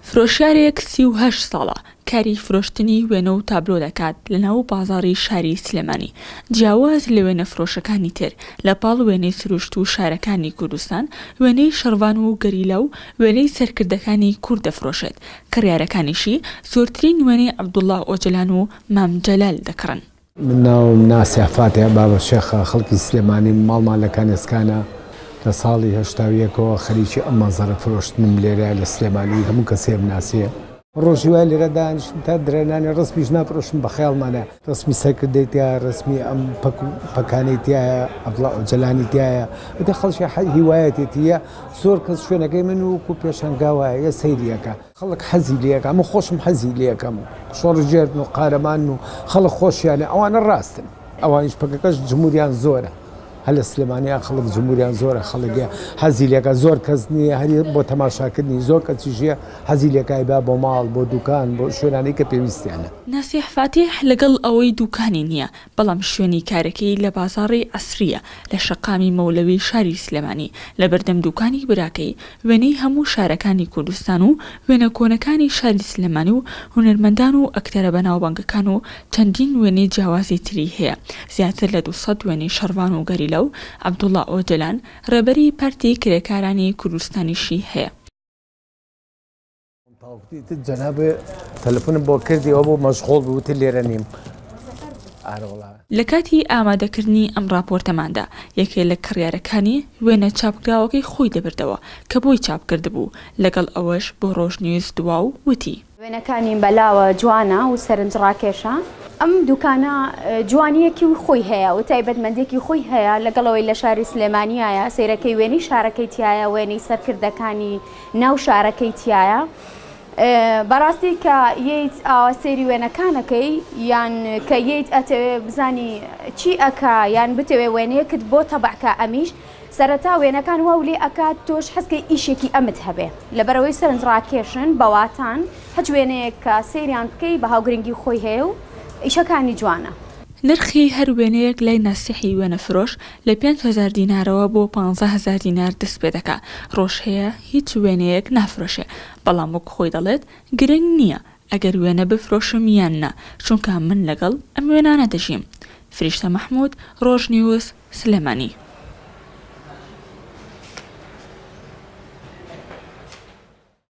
فرۆشیارێک 38 ساڵە کاری فرۆشتنی وێنە و تابلۆ دەکات لەناو بازاڕی شاری سلێمانی، جیاواز لە وێنە فرۆشەکانی تر، لە پاڵ وێنەی سروشت و شارەکانی کوردستان، وێنەی شەڕڤان و گەریلا و وێنەی سەرکردەکانی کورد دەفرۆشێت، کڕیارەکانیشی زۆرترین وێنەی عەبدوڵا ئۆجەلان و مام جەلال دەکڕن. من ناوم ناسیح فاتیح بابە شێخە، خەڵکی سلێمانیم، ماڵمان لە کانێسکانە، لە ساڵی 81 ەوە خەریکی ئەم مەنزەرە فرۆشتنم لێرە لە سلێمانی، هەموو کەسێ ئەمناسێ. ڕۆژی وایە لێرە دانیشتم تا درەنانی ڕەسمیش نافرۆشم بە خەیاڵمانە ڕەسمی سەرکردەی تیایە، ڕەسمی ئەم پەک و پەکانەی تیایە، عەبدوڵا ئۆجەلانی تیایە، ئیتر خەڵکی هیوایەتێتی یە زۆر کەس شوێنەکەی من وەکوو پێشانگا وایە یە سەیری ئەکا. خەڵک حەزی لێ ئەکا من خۆشم حەزی لێ ئەکەم شۆڕشگێرن و قارەمانن و خەڵک خۆشیانە ئەوانە ڕاستن ئەوانیش پەکەکەش جموریان زۆرە هەر لە سلێمانیا خەڵک جموریان زۆرە خەڵک حەزی لێکا زۆر کەس نییە هەری بۆ تەماشاکردنی زۆر کەسیش هەیە حەزی لێکای با بۆ ماڵ بۆ دوکان بۆ شوێنانەی کە پێویستیانە. ناسیح فاتیح لەگەڵ ئەوەی دوکانی نییە، بەڵام شوێنی کارەکەی لە بازاڕی عەسرییە لە شەقامی مەولەوی شاری سلێمانی، لەبەردەم دوکانی براکەی وێنەی هەموو شارەکانی کوردستان و وێنە کۆنەکانی شاری سلێمانی و هونەرمەندان و ئەکتەرە بەناوبانگەکان و چەندین وێنەی جیاوازی تری هەیە، زیاتر لە 200 وێنەی شەڕڤان و گەریلا و عەبدوڵا ئۆجەلان ڕێبەری پارتی کرێکارانی کوردستانیشی هەیە. تاوەکو ئیتر جەنابێ تەلەفۆنم بۆ کردی ئەوە بوو مەشغوڵ بوو وتی لێرە نیم. ئارەوەڵا. لە کاتی ئامادەکردنی ئەم ڕاپۆرتەماندا، یەکێ لە کڕیارەکانی وێنە چاپکراوەکەی خۆی دەبردەوە کە بۆی چاپ کردبوو، لەگەڵ ئەوەش بۆ ڕۆژنیوز دوا و وتی. وێنەکانی بەلاوە جوانە و سەرنجڕاکێشە. ئەم دوکانە جوانییەکی خۆی هەیە و تایبەتمەندییەکی خۆی هەیە، لەگەڵ ئەوەی لە شاری سلێمانیایە، سەیرەکەی وێنەی شارەکەی تیایە، وێنەی سەرکردەکانی ناو شارەکەی تیایە بەڕاستی کە یەیت ئاوا سەیری وێنەکانەکەی یان کە یەیت ئەتەوێ بزانی چی ئەکا یان بتەوێ وێنەیەکت بۆ تەبعکە ئەمیش سەرەتا وێنەکان واو لێ ئەکات تۆش حەزکەی ئیشێکی ئەمت هەبێ لەبەرئەوەی سەرنج ڕاکێشن بەواتان هەچ وێنەیەک کە سەیریان بکەی بەهاو گرنگی خۆی هەیە و ئیشەکانی جوانە. نرخی هەر وێنەیەک لای ناسیحی وێنەفرۆش لە 5000 دینارەوە بۆ 15 هەزار دینار دەست پێدەکا، ڕۆژ هەیە هیچ وێنەیەک نافرۆشێ، بەڵام وەک خۆی دەڵێت گرنگ نییە ئەگەر وێنە بفرۆشم یان نا، چونکە من لەگەڵ ئەم وێنانە دەژیم. فریشتە مەحمود، ڕۆژنیوز، سلێمانی.